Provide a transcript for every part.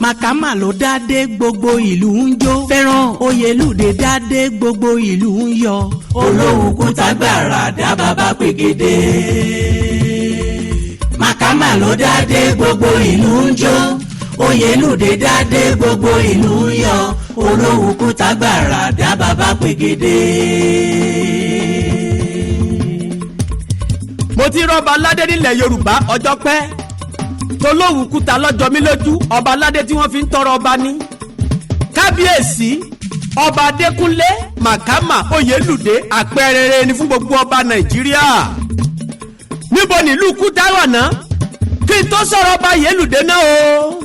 Màkàmá ló dádé, gbogbo ìlú ń jó. Fẹ́ràn Oyèlúdé dádé, gbogbo ìlú ń yọ. Olówu Kúta gbàrà dá bàbá pègede. Màkàmá ló dádé, gbogbo ìlú ń jó. Oyèlúdé dádé, gbogbo ìlú ń yọ. Olówu Kúta gbàrà dá bàbá pègede. Mo ti rọ́ba aládé nílẹ̀ Yorùbá ọjọ́ pẹ́. Tolówu Kúta lọ́jọ́ mi lójú, ọba aládé tí wọ́n fi ń tọrọ ọba ní. Kábíyèsí Ọba Adékúnlé Màkàmá Oyèlúdé, àpẹẹrẹ rere ni fún gbogbo ọba Nàìjíríà. Níbo nílùú Kúta wà ná? Kí n tó sọ̀rọ̀ ọba Oyèlúdé náà o,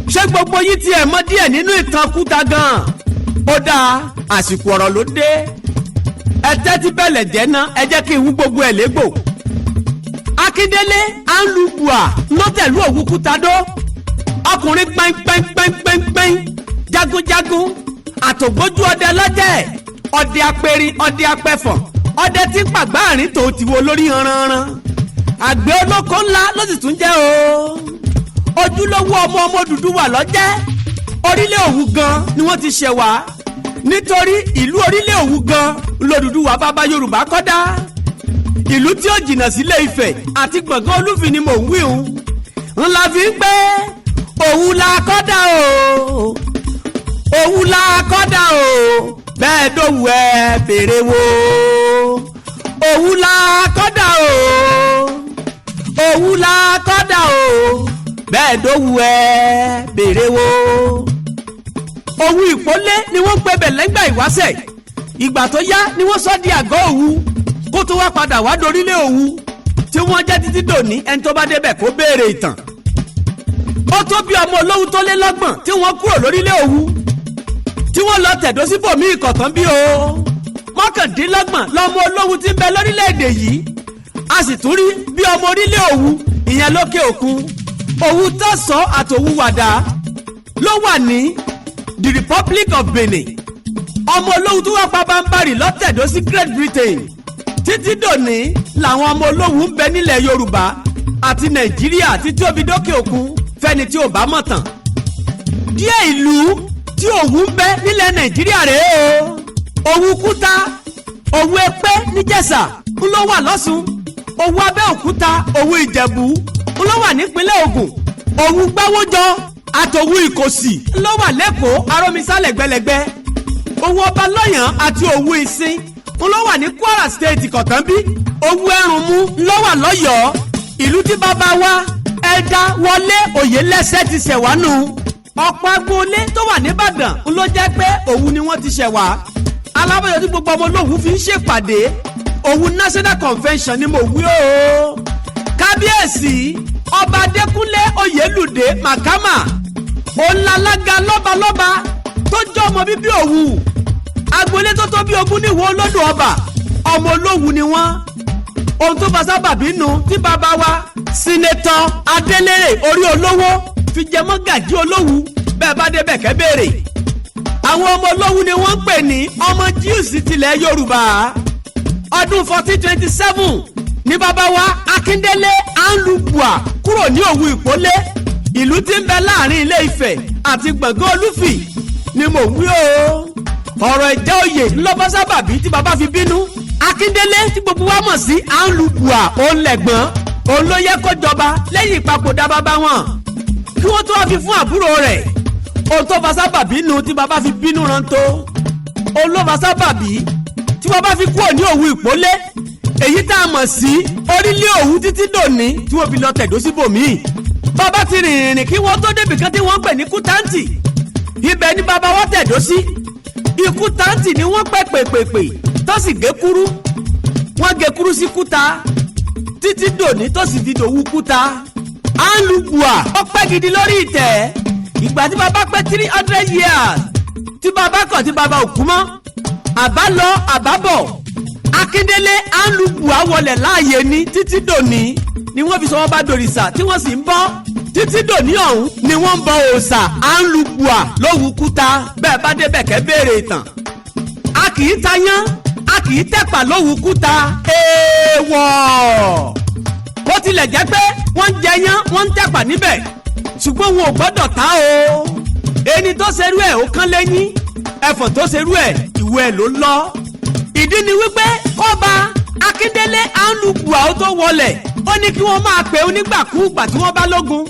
ṣé gbogbo yín tiẹ̀ mọ̀ díẹ̀ nínú ìtàn Kúta gan-an? Ó dáa, àsìkò ọ̀rọ̀ ló dé. Ẹ tẹ́tí bẹ̀lẹ̀ jẹ́ ná, ẹ jẹ́ kí n wú gbogbo ẹ̀ légbò. Akíndélé Anlubua ló tẹ̀lú Òwu Kúta dó. Ọkùnrin gbẹ́ngbẹ́ngbẹ́ngbẹ́ng, jagunjagun àtògbójú ọdẹ lọ́jẹ̀, ọdẹ apẹ̀rin, ọdẹ apẹ̀fọ̀n, ọdẹ tí ń pàgbá àárín tó ti wo lórí ranran. Àgbẹ̀ olóko ńlá ló sì tún jẹ́ o. Ojúlówó ọmọ ọmọ Odùduwà lọ́jẹ́. Orílẹ̀ Òwu gan ni wọ́n ti ṣẹ̀ wá, nítorí ìlú orílẹ̀ Òwu gan lòdùduwà bàbá Yorùbá kọ́dá. Ìlú tí ó jìnnà sílé Ifẹ̀ àti Gbọ̀ngàn Olúfin ni mò ń wí hun. Ńlá fi ń pẹ́ Òwu la kọ́dá o, Òwu la kọ́dá o, bẹ́ẹ̀ dòwú ẹ fèrè wo. Òwu la kọ́dá o, Òwu la kọ́dá o, bẹ́ẹ̀ dòwú ẹ fèrè wo. Òwu Ìpólé ni wọ́n ń pè bẹ̀ lẹ́gbà ìwáṣẹ̀. Ìgbà tó yá ni wọ́n sọ di àgọ́ Òwu, kó tó wá padà wá dorílẹ̀ Òwu tí wọ́n jẹ́ títí dòní. Ẹni tó bá débẹ̀ kó béèrè ìtàn. Ó tó bí ọmọ Olówu tó lé 30 tí wọ́n kúrò lórílẹ̀ Òwu tí wọ́n lọ tẹ̀dó síbòmí ìkọ̀tàn bí o. 29 lọ́mọ Olówu tí ń bẹ lórílẹ̀‐èdè yìí. A sì tún rí bí ọmọ orílẹ̀ Òwu ìyẹn lókè òkun. Òwu Tọ̀sán àtòwu Wàdà ló wà ní the Republic of Benin. Ọmọ Olówu tó wá pa bámbárì lọ́tẹ̀dó sí Great Britain. Títí dòní làwọn ọmọ Olówu ń bẹ nílẹ̀ Yorùbá àti Nàìjíríà títí ó fi dókè òkun, fẹ́ni tí ò bá mọ̀ tán. Díẹ̀ ìlú tí Òwu ń bẹ nílẹ̀ Nàìjíríà rèé o: Òwu Kúta, Òwu Ẹpẹ́ níjẹ̀ṣà ń ló wà lọ́ṣùn, Òwu Abẹ́òkúta, Òwu Ìjẹ̀bú ń ló wà nípínlẹ̀ Ògùn, Òwu Gbáwójọ àtòwu Ìkòsì ń ló wà lẹ́kọ̀ọ́ Arómisá lẹ́gbẹ́lẹ́gbẹ́, Òwu Ọba Lọ́yàn àti Òwu Ìsìn ń ló wà ní Kwara State Kọ̀tánbí, Òwu Ẹrùnmú ń ló wà lọ́yọ̀ọ́, ìlú tí bàbá wa Ẹ̀dá Wọlé Oyèlẹ́sẹ̀ ti ṣẹ̀wánú. Ọ̀pọ̀ agboolé tó wà nìbàdàn ń ló jẹ́ pé Òwu ni wọ́n ti ṣẹ̀ wá. Alábọ̀yọ̀ tí gbogbo ọmọ Olówu fi ń ṣèpàdé, Òwu National Convention ni mo wí o. Kábíyèsí Ọba Adékúnlé Oyèlúdé Màkàmà òǹlàlága lọ́balọ́ba tó jẹ́ ọmọ bíbí Òwu. Agboolé tó tó bí 20 níwò olódò ọba, ọmọ Olówu ni wọ́n. Ohun tó fa sábàbí nu tí bàbá wa Senator Adélèrè Orí Olówó fi jẹ mọ́gàjí Olówu. Bẹ́ẹ̀ bá débẹ̀ kẹ́ béèrè. Àwọn ọmọ Olówu ni wọ́n ń pè ní ọmọ Jews tilẹ̀ Yorùbá. Ọdún 1427 ní bàbá wa Akíndélé Anlubua kúrò ní Òwu Ìpólé, ìlú tí ń bẹ láàrin Ilé Ifẹ̀ àti Gbọ̀ngàn Olúfì ni mò ń wí o. Ọ̀rọ̀ ìjẹ́ oyè ńlọ́bọ́ sábàbí tí bàbá fi bínú. Akíndélé tí gbogbo wa mọ̀ sí Anlubua, òun lẹ̀gbọ́n, òun ló yẹ kó jọba lẹ́yìn ìpapòdà bàbá wọn, kí wọ́n tó wá fi fún àbúrò rẹ̀. Ohun tó fa sábàbí nu tí bàbá fi bínú rántó, òun ló fa sábàbí tí bàbá fi kúrò ní Òwu Ìpólé, èyí tá a mọ̀ sí orílẹ̀ Òwu títí dòní, tí wọ́n fi lọ tẹ̀dó síbòmíì. Bàbá ti rìnrìn rìn kí wọ́n tó débì kan tí wọ́n ń pè ní Kútáǹtì. Ibẹ̀ ni bàbá wa tẹ̀dó sí. Ikú táǹtì ni wọ́n pè pè pè pè tó sì gé kúrú. Wọ́n gé kúrú sí Kúta títí dòní, tó sì fi dòwú Kúta. Anlubua ó pẹ́ gidi lórí ìtẹ́. Ìgbà tí bàbá pé 300 years tí bàbá kọ̀, tí bàbá ò kú mọ́, àbá lọ àbá bọ̀, Akíndélé Anlubua wọlé láàyè ní. Títí dòní ni wọ́n fi sọ wọ́n bá dòrìṣà tí wọ́n sì ń bọ́. Títí dòní ọ̀hún ni wọ́n ń bọ òòṣà Anlubua lówù Kúta. Bẹ́ẹ̀ bá débẹ̀ kẹ́ béèrè ìtàn. A kì í tayán, a kì í tẹ̀pà lówù Kúta, èèwọ̀. Bó tilẹ̀ jẹ́ pé wọ́n ń jẹyán, wọ́n ń tẹ̀pà níbẹ̀. Ṣùgbọ́n wọn ò gbọ́dọ̀ ta o. Ẹni tó ṣerú ẹ̀ ó kán lẹ́yìn, ẹ̀fọ̀n tó ṣerú ẹ̀ ìwé ẹ̀ ló lọ. Ìdí ni wípé kọ́ba Akíndélé Ànlùbùà ó tó wọlẹ̀, ó ní kí wọ́n máa pè é onígbàkúùgbà tí wọ́n bá lógun,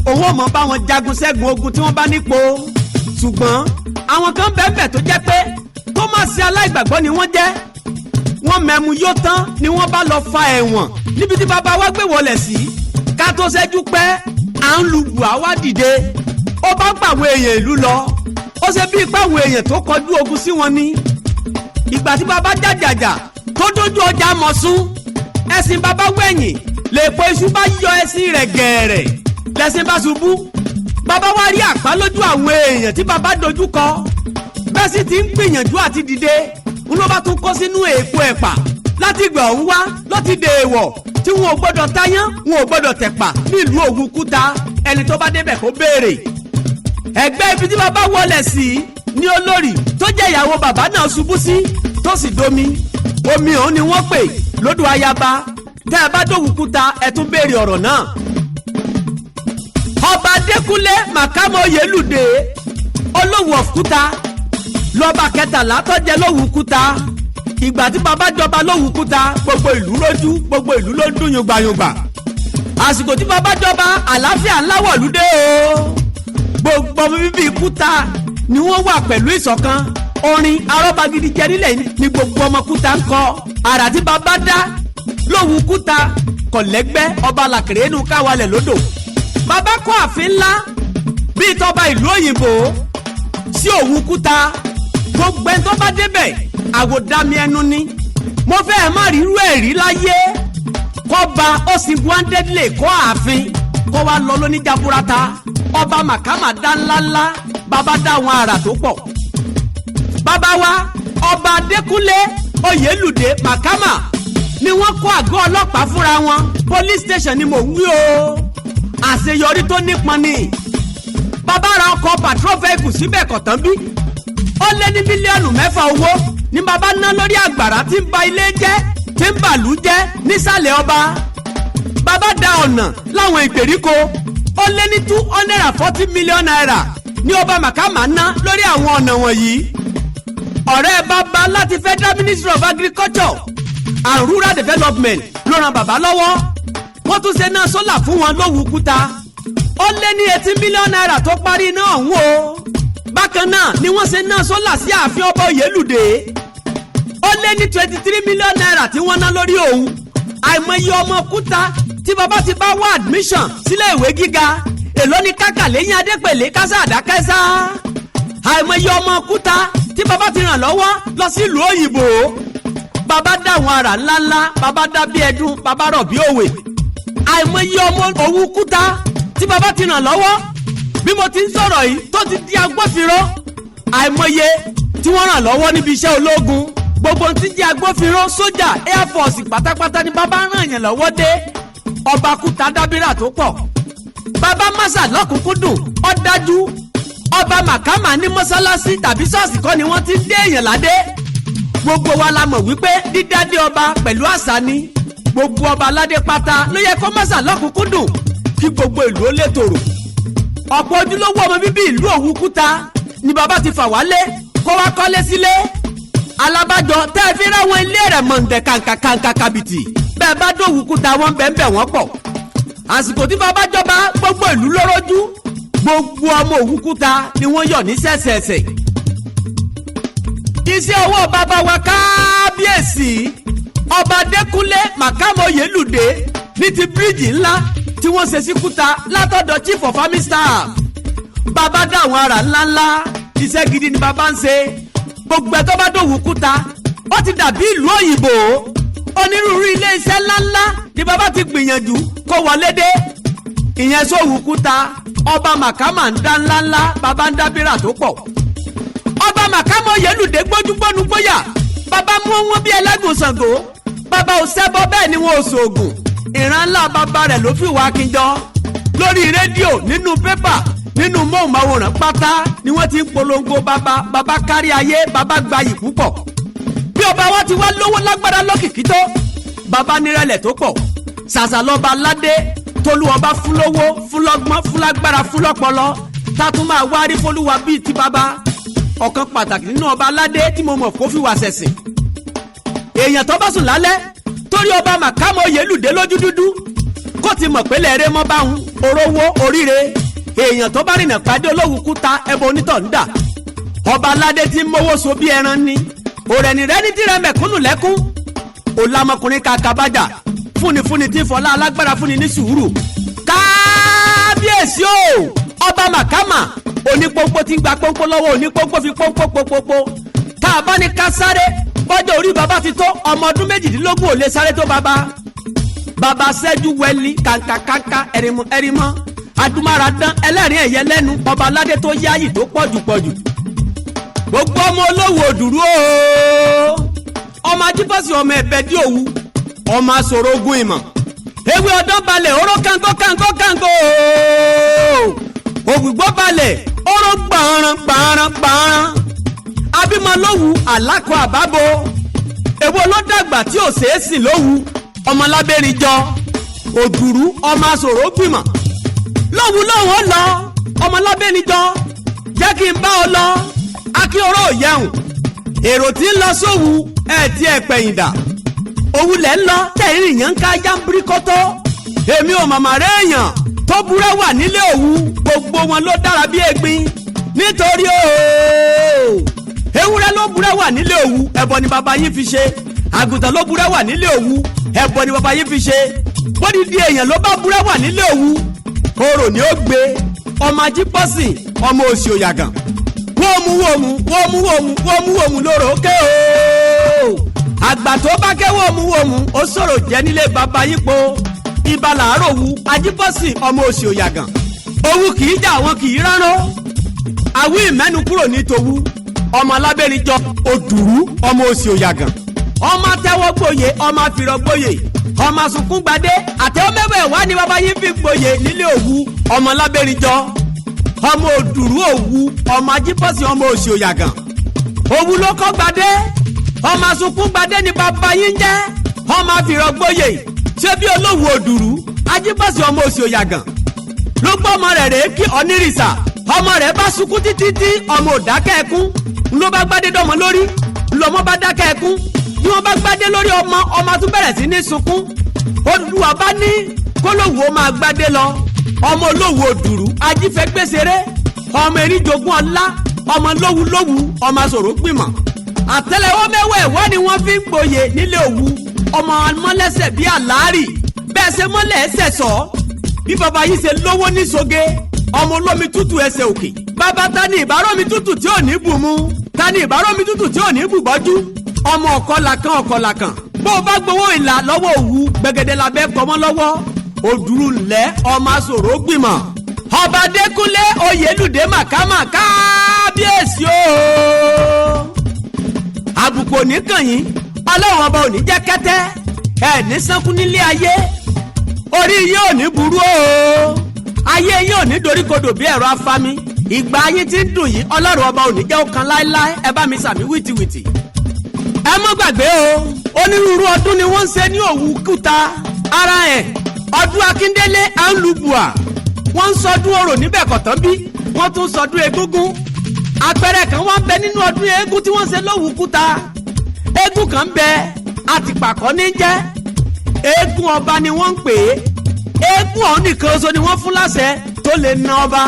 òun ò mọ̀ bá wọn jagun ṣẹ́gun ogun tí wọ́n bá nípo. Ṣùgbọ́n àwọn kan bẹ́ẹ̀ tó jẹ́ pé tó má ṣe aláìgbàgbọ́ ni wọ́n jẹ́. Wọ́n mẹ́mu yó tán ni wọ́n bá lọ fa ẹ̀wọ̀n níbi tí bàbá wa gbé wọlé sí. Ká tó ṣẹ́jú pẹ́, à ń lu bùhá wá dìde, ó bá gbàwọn èèyàn ìlú lọ. Ó ṣe bíi pàwọn èèyàn tó kọjú ogun sí wọn ni. Ìgbà tí bàbá jàjàjà tó dójú ọjà mọ̀sún, ẹṣin bàbá wẹ̀yìn lè po iṣu bá yọ ẹṣin rẹ̀ gẹ̀ẹ́rẹ̀, lẹ́ṣin bá ṣubú. Bàbá wa rí àpá lójú àwọn èèyàn tí bàbá dojú kọ. Bẹ́ẹ̀ sì ti ń gbìyànjú àti dìde, ń ló bá tún kó sínú èèpo ẹ̀pà. Láti ìgbà ọ̀hún wá ló ti dèèwọ̀ tí wọn ò gbọ́dọ̀ tayán, wọn ò gbọ́dọ̀ tẹ̀pà nílùú Òwúkúta. Ẹni tó bá débẹ̀ kó béèrè. Ẹgbẹ́ ibi tí bàbá wọlé sí ní olórí tó jẹ́ ìyàwó bàbá náà ṣubú sí tó sì domi. Omi ọ̀hún ni wọ́n pè lódò ayaba. Tẹ́ ẹ bá dòwúkúta, ẹ tún béèrè ọ̀rọ̀ náà. Ọba Adékúnlé Màkàmọ́ Oyèlúdé, Olówù of Kúta, lọ́ba kẹtàlá tó jẹ́ lówù Kúta. Ìgbà tí bàbá jọba lówù Kúta, gbogbo ìlú rójú, gbogbo ìlú ló ń dún yùngbàyùngbà. Àsìkò tí bàbá jọba, àlàáfíà ńlá wọ̀lúdé o. Gbogbo ọmọ bíbí Kúta ni wọ́n wà pẹ̀lú ìṣọ̀kan. Orin arọ́bagidi jẹ nílẹ̀ ni gbogbo ọmọ Kúta ń kọ. Àrà tí bàbá dá lówù Kúta kọ̀lẹ́gbẹ́ ọba làkèrè inú káwalẹ̀ lódò. Bàbá kọ́ ààfin ńlá bíi tọba ìlú òyìnbó sí Òwu Kúta. Gbogbo ẹni tó bá débẹ̀, àwòdàmí ẹnu ni. Mo fẹ́ má rírú ẹ̀ rí láyé, kọ́ba ó sì wáńdẹ́lẹ̀ kọ́ ààfin kó wá lọ lóníjà burata. Ọba Màkàmá dá ńláńlá, bàbá dá àwọn àrà tó pọ̀. Bàbá wa Ọba Adékúnlé Oyèlúdé Màkàmá ni wọ́n kọ́ àgọ́ ọlọ́pàá fúnra wọn. Police station ni mò ń wí o. Àṣeyọrí tó nípọn ni. Bàbá ra ọkọ̀ patrol vehicle síbẹ̀ kọ̀tán bí. Ó lé ní 6 mílíọ̀nù owó ní bàbá ná lórí àgbàrá tí ń ba ilé jẹ́, tí ń bàlú jẹ́ nísàlẹ̀ ọba. Bàbá da ọ̀nà láwọn ìgbèríko. Ó lé ní ₦240 million ní ọba Màkàmá ná lórí àwọn ọ̀nà wọ̀nyí. Ọ̀rẹ́ bàbá láti Federal Ministry of Agriculture and Rural Development ló ran bàbá lọ́wọ́. Wọ́n tún ṣe iná solar fún wọn lówù Kúta. Ó lé ní ₦18 million tó parí iná ọ̀hún o. Bákan náà ni wọ́n ṣe iná solar sí ààfin ọba Oyèlúdé. Ó lé ní ₦23 million tí wọ́n ná lórí òun. Àìmọye ọmọ Kúta tí bàbá ti bá wá admission sílé ìwé gíga. Èló ní kákàlẹ́yìn adépèlé kásá àdákẹ́sá. Àìmọye ọmọ Kúta tí bàbá ti ràn lọ́wọ́ lọ sí ìlú òyìnbó. Bàbá dá àwọn àrà ńláńlá, bàbá dá bí ẹdun, bàbá rọ̀ bí òwe. Àìmọye ọmọ Òwu Kúta tí bàbá ti ràn lọ́wọ́ bí mo ti ń sọ̀rọ̀ yìí tó ti di agbófinró. Àìmọye tí wọ́n ràn lọ́wọ́ níbi iṣẹ́ ológun. Gbogbo tí jẹ́ agbófinró, sójà, air force pátápátá ni bàbá ràn yàn lọ́wọ́ dé. Ọba Kúta dábìrà tó pọ̀. Bàbá masa lọ́kùnkúndùn, ó dájú ọba Màkàmá ní mọ́sálásí tàbí ṣọ́ọ̀ṣì kọ́ ni wọ́n ti ń dé èèyàn ládé. Gbogbo wa la mọ̀ wípé dídádé ọba pẹ̀lú àṣà ni. Gbogbo ọba aládé pátá ló yẹ kó mọ́sà lọ́kùnkúndùn kí gbogbo ìlú ó lè tòrò. Ọ̀pọ̀ ojúlówó ọmọ bíbí ìlú Òwu Kúta ni bàbá ti fà wálé kó wá kọ́lé sílé. Alábàjọ tẹ́ ẹ fi ráwọn ilé rẹ̀ mọ̀ǹdẹ̀ kàǹkà kàǹkà kàbìtì. Bẹ́ẹ̀ bá dòwú Kúta, wọ́n bẹ́ẹ̀ bẹ́ẹ̀ wọ́n pọ̀. Àsìkò tí bàbá jọba, gbogbo ìlú lórójú. Gbogbo ọmọ Òwu Kúta ni wọ́n yọ̀ ní sẹ̀sẹ̀sẹ̀. Iṣẹ́ ọwọ́ bàbá wa kábíyèsí Ọba Adékúnlé Màkàmọ́ Oyèlúdé ní ti bíríìjì ńlá tí wọ́n ṣe sí Kúta látọ̀dọ̀ Chief of Army Staff. Bàbá dá àwọn ará ńláńlá. Iṣẹ́ gidi ni bàbá ń ṣe. Gbogbo ẹ̀ tó bá dòwú Kúta, ó ti dàbí ìlú òyìnbó. Onírúurú ilé iṣẹ́ ńláńlá ni bàbá ti gbìyànjú kó wọlé dé. Ìyẹn sóòwú Kúta. Ọba Màkàmá ń dá ńláńlá, bàbá ń dábìrà tó pọ̀. Ọba Màkàmọ́ Oyèlúdé gbójúgbónú gbóyà. Bàbá mú wọn bí ẹlẹ́gùn Ṣàngó. Bàbá ò ṣẹbọ, bẹ́ẹ̀ ni wọn ò ṣoògùn. Ìran ńlá bàbá rẹ̀ ló fi wá akínjọ. Lórí rédíò, nínú pépà, nínú móhùnmáwòrán pátá ni wọ́n ti ń polongo bàbá. Bàbá kárí ayé, bàbá gbayì púpọ̀. Bí ọba wa ti wá lówó lágbára lókìkí tó, bàbá nírẹ̀lẹ̀ tó pọ̀. Ṣàṣà lọ́ba aládé tó Tolúwọba fún lówó, fún lọ́gbọ́n, fún lágbára, fún lọ́pọlọ, tá a tún máa wárí fọlúwa bíi ti bàbá. Ọ̀kan pàtàkì nínú ọba aládé tí mo mọ̀ kó fi wà sẹ̀sìn. Èèyàn tó bá sùn lálẹ́ torí ọba Màkàmọ́ Oyèlúdé lójú dúdú, kó ti mọ̀ pé lẹ́ẹ̀rẹ́ mọ́ báhùn orówó oríire. Èèyàn tó bá rìnà pàdé Olówu Kúta, ẹbọ onítọ̀ ń dà. Ọba aládé tí ń mówó so bí ẹran ni òrẹ̀nìrẹ́ni tí rẹ mẹ̀kúnnù lẹ́kún, òlámọkùnrin kàkàbàjà, fúnifúni tí fọlá alágbára, fúnni ní sùúrù. Kábíyèsí o, ọba Màkàmà onípọ́npọ́ tí ń gba pọ́npọ́ lọ́wọ́ onípọ́npọ́, fi pọ́npọ́ pọ́npọ́. Tá a bá ní ká sáré, bọ́jọ́ orí bàbá ti tó ọmọ ọdún 18, ò lè sáré tó bàbá. Bàbá sẹ́jú wẹ́lí kàńkàkàńkà, ẹ̀rìmọ́ ẹ̀rìmọ́, adúmáradán, ẹlẹ́rìn ẹ̀yẹ lẹ́nu, ọba aládé tó yáyì tó pọ̀jù pọ̀jù. Gbogbo ọmọ Olówó Òdùrú o, ọmọ ajíbọ́sì, ọmọ ẹ̀bẹ̀ dí òwu, ọmọ asòro ogun ìmọ̀, ewé ọdọ́ balẹ̀ oró kánkó kánkó kánkó, ògùgbọ́ balẹ̀ oró gbàrán gbàrán gbàrán, abímọ lówù àlákọ àbábo. Èwo ló dàgbà tí ò ṣeé sìn lówù? Ọmọ lábẹ́rin jọ Òdùrú, ọmọ asòro gbìmọ̀ lówù lóhùn ó lọ. Ọmọ lábẹ́rin jọ, jẹ́ kí n bá ọ lọ. Akínoró òyẹ̀hùn èrò tí ń lọ sówù ẹ̀ tí ẹ̀ pẹ̀yìndà, òwú lẹ̀ ń lọ tẹ̀yìn yẹn ń ká yámbrí kọ́tọ́. Èmi ò màmá rẹ̀, èèyàn tó burẹ́ wà nílé Òwu, gbogbo wọn ló dára bí egbin, nítorí ooo ewúrẹ́ ló burẹ́ wà nílé Òwu, ẹbọ ni bàbá yín fi ṣe. Àgùntàn ló burẹ́ wà nílé Òwu, ẹbọ ni bàbá yín fi ṣe. Bódìdí èèyàn ló bá burẹ́ wà nílé Òwu, orò ni ó gbé. Ọmọ ajípọ́sìn, ọmọ òsì òyàgàn, wọ́ọ̀mù wọ́ọ̀mù wọ́ọ̀mù wọ́ọ̀mù wọ́ọ̀mù wọ́ọ̀mù lóró ké o. Àgbà tó bá ké wọ́ọ̀mù wọ́ọ̀mù, ó sọ̀rọ̀ jẹ́ nílé bàbá yípo. Ibà làárọ̀ wu ajípọ́sìn, ọmọ òsì òyàgàn. Owú kì í jà, wọn kì í rárọ́. Àwí ìmẹ́nu kúrò ní tòwú. Ọmọ alábẹ́rinjọ Òdùrú, ọmọ òsì òyàgàn, ọmọ tẹ́wọ́ gboyè, ọmọ àfìrọ̀ gboyè, ọmọ sunkún gbadé. Àtẹ́wọ́ mẹ́wẹ̀ẹ́ wá ní bàbá yín fi gboyè nílé Òwu. Ọmọ alábẹ́rinjọ, ọmọ Òdùrú Òwu, ọmọ ajípọ̀sí, ọmọ òsì òyàgàn. Òwu ló kọ́ gbadé, ọmọ sunkún gbadé ni bàbá yín jẹ́, ọmọ àfìrọ̀ gboyè. Ṣé bí Olówù Òdùrú, ajípọ̀sí, ọmọ òsì òyàgàn ló gbọ́ ọmọ rẹ̀ rèé kí onírìsà. Ọmọ rẹ̀ bá sunkún títí tí ọmọ ò dákẹ́ ẹkún, ló bá gbádé dọ́mọ lórí, lọ́mọ bá dákẹ́ ẹkún. Bí wọ́n bá gbádé lórí ọmọ, ọmọ tún bẹ̀rẹ̀ sí ní sunkún. Odùduwà bá ní kólówó máa gbádé lọ. Ọmọ Olówó Òdùrú, ajífẹ́gbèsèré, ọmọ eríjogún ọlá, ọmọ lówú lówú, ọmọ sòrò gbìmọ̀, àtẹ́lẹwọ́ mẹ́wẹ̀ẹ̀wá ni wọ́n fi ń gboyè nílé Òwu. Ọmọ mọ́lẹ́sẹ̀ bíi àlárì, bẹ́ẹ̀ ṣe mọ́lẹ̀ ẹsẹ̀ sọ bí baba yìí ṣe lówó ní soge. Ọmọ olómi tútù ẹsẹ̀ òkè, bàbá ta ni ìbárómi tútù tí ò ní bù mu? Ta ni ìbárómi tútù tí ò ní bù bọ́jú? Ọmọ ọ̀kọ́là kan, ọ̀kọ́là kan, bó o bá gbowó ìlà lọ́wọ́ Òwu, gbẹ̀gẹ̀dẹ̀ labẹ́ kọ́mọ́ lọ́wọ́. Òdùrú ńlẹ̀, ọmọ asòro gbìmọ̀. Ọba Adékúnlé Oyèlúdé Màkàmà, kábíyèsí o, àbùkù òní kàn yín. Ọlọ́run ọba òní jẹ́ kẹ́tẹ́ ẹ̀ ní sánkú nílé ayé. Orí yín ò ní burú o, ayé yín ò ní doríkodò bí ẹ̀rọ afami. Ìgbà yín ti ń dùn yìí, Ọlọ́run ọba ò ní jẹ́ ó kan láéláé. Ẹ bá mi sàmì wìtìwìtì. Ẹ mọ́ gbàgbé o, onírúurú ọdún ni wọ́n ń ṣe ní Òwu Kúta. Ara ẹ̀, ọdún Akíndélé ànlùbùà, wọ́n ń sọdún orò níbẹ̀ kọ̀tán bí wọ́n tún sọdún egúngún. Àpẹẹrẹ kan wọ́n ń bẹ nínú ọdún eégún tí wọ́n ṣe lówù Kúta. Eégún kan ń bẹ, àtìpàkọ́ ní jẹ́. Eégún ọba ni wọ́n ń pè é. Eégún ọ̀hún nìkan ṣoṣo ni wọ́n fún láṣẹ tó lè na ọba.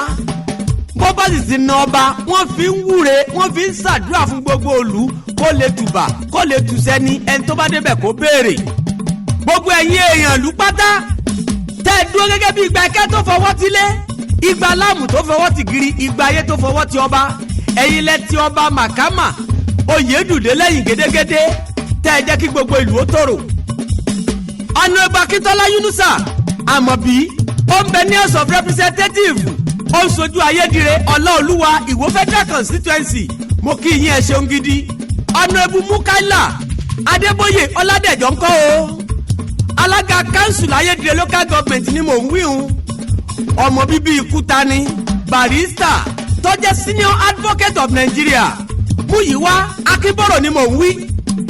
Bó bá sì ti na ọba, wọ́n fi ń wúre, wọ́n fi ń ṣàdúrà fún gbogbo ìlú, kó lè tùbà, kó lè tùsẹ́ ní ẹni tó bá débẹ̀ kó béèrè. Gbogbo ẹ̀yin èèyàn ìlú pátá tẹ́ ẹ dúró gẹ́gẹ́ bí ìgbà ẹ̀kẹ́ tó fọwọ́ ti lé, ìgbà láàmù tó fọwọ́ ti giri, ìgbà ayé tó fọwọ́ ti ọba, ẹ̀yin lẹ ti ọba Màkàmà Oyèdùdé lẹ́yìn gédégédé, tẹ́ ẹ jẹ́ kí gbogbo ìlú ó tòrò. Ọ̀nà Akíntọ́lá Yunusa Àmọ̀bí, ó ń bẹ ní House of Representatives, ó ń sojú Ayédire Ọláolúwa, Ìwó Federal Constituency. Mo kí yín, ẹ ṣeun gidi. Honourable Mukaila Adébóyè Ọládẹ̀jọ́ ńkọ́ o? Alága council Ayédire Local Government ni mò ń wíhun. Ọmọ bíbí Ìkúta ni. Barrister tó jẹ́ Senior Advocate of Nigeria, Múyìwá Akínbọ̀rọ̀ ni mò ń wí.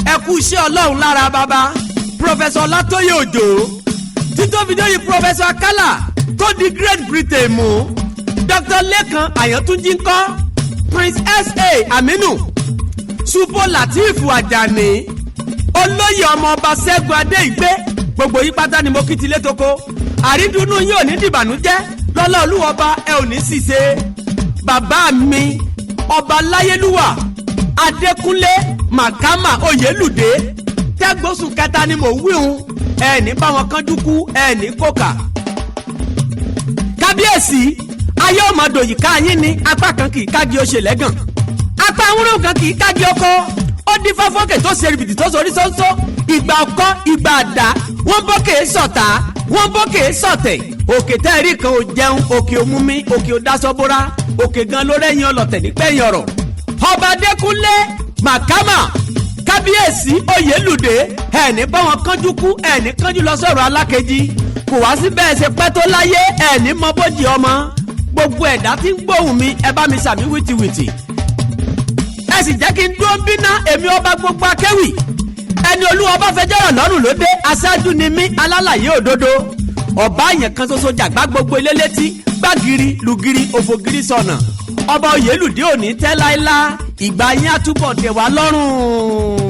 Ẹ kú iṣẹ́ Ọlọ́run lára bàbá. Professor Ọlátóyè Òjò, Títọ́ fi dórí Professor Akala tó di Great Britain mú, Dr Lẹ́kan Àyàntúnjí ńkọ́, Prince S.A. Aminu, Supo Lateef Ajani, olóyè ọmọọba Ṣẹ́gun Adéìgbé, gbogbo yín pátá ni mo kí tilé toko. Àrídùnnú yín ò ní dìbànújẹ́ lọ́lá Olúwọba, ẹ ò ní ṣìṣe. Bàbá mi, ọba láyélúwà Adékúnlé Màkàmà Oyèlúdé tẹ́gbósùn kẹta ni mò ń wíhun, ẹ ní báwọn kánjú kú, ẹ ní kókà. Kábíyèsí, ayé ọmọdé yìí ká yín ní apá kan kì í kági ó ṣe lẹ́gàn, apá awúrò kan kì í kági ọkọ. Ó dín fáfọ́kè tó ṣe rìbìtì tó sorí sọ́nsọ́. Ìgbà ọkọ, ìgbà àdá, wọ́n bókè sọ̀tà, wọ́n bókè sọ̀tẹ̀. Òkè tẹ́ẹ̀rí kan ò jẹun, òkè òmùmí, òkè òdásọ́bóra, òkè gan ló rẹ́yìn ọlọ̀tẹ̀ nígbẹ̀yìn ọ̀rọ̀. Ọba Adékúnlé Màkàmà, kábíyèsí Oyèlúdé, ẹ̀ní báwọn kánjú kú, ẹ̀ní kánjú lọ sọ̀rọ̀ alákejì. Kò wá sí bẹ́ẹ̀ ṣe pẹ́ tó láyé, ẹ̀ní mọ bójì ọmọ. Gbogbo ẹ̀dá tí ń gbóhùn mi, ẹ bá mi sàmí wìtìwìtì. Ẹ sì jẹ́ kí n dúró ń bínà. Èmi ọba gbogbo akéwì, ẹni Olúwa bá fẹjọ́ rọ̀ lọ́rùn lóde, aṣáájú ni mí, alálàyé òdodo, ọba àyàn kan ṣoṣo jàgbá gbogbo ilé létí gbàgìrì lùgìrì òfògìrì sọnà. Ọba Oyèlúdé òní tẹ́ láéláé, ìgbà yín á túbọ̀ tẹ̀ wá lọ́rùn.